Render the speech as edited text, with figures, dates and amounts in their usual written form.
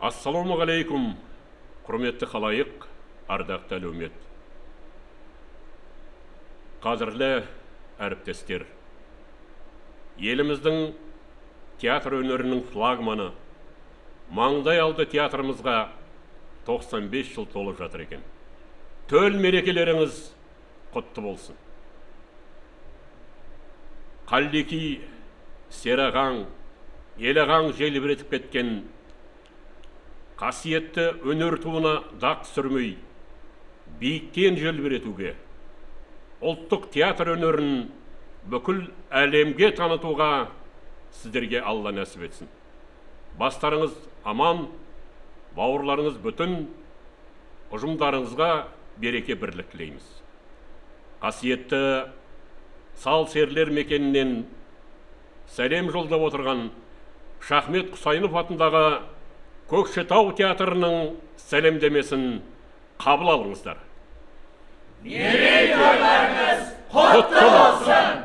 Ассалаумағалейкум, құрметті халайық, ардақты әлеумет, қадірлі әріптестер! Еліміздің театр өнерінің флагманы, маңдай алды театрымызға 95 жыл толып жатыр екен. Төл мерекелеріңіз құтты болсын! Қаллеки, Серағаң, Елағаң желбіретіп кеткен қасиетті өнер туына дақ түсірмей, биіктен желбіретуге, ұлттық театр өнерін бүкіл әлемге танытуға сіздерге Алла нәсіп етсін. Бастарыңыз аман, бауырларыңыз бүтін, ұжымдарыңызға береке, бірлік тілейміз. Қасиетті сал серілер мекенінен сәлем жолдап отырған Шахмет Құсайынов атындағы Көкшетау театрының сәлемдемесін қабыл алыңыздар. Мерейтойларыңыз құтты болсын!